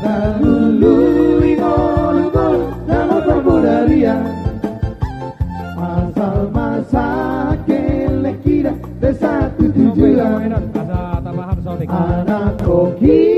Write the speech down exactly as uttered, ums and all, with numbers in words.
Dalului ngolu-ngolu na marboru arian. Asal masak kelek ida, satu tujuan. Asa tapaham sotik. Anak koki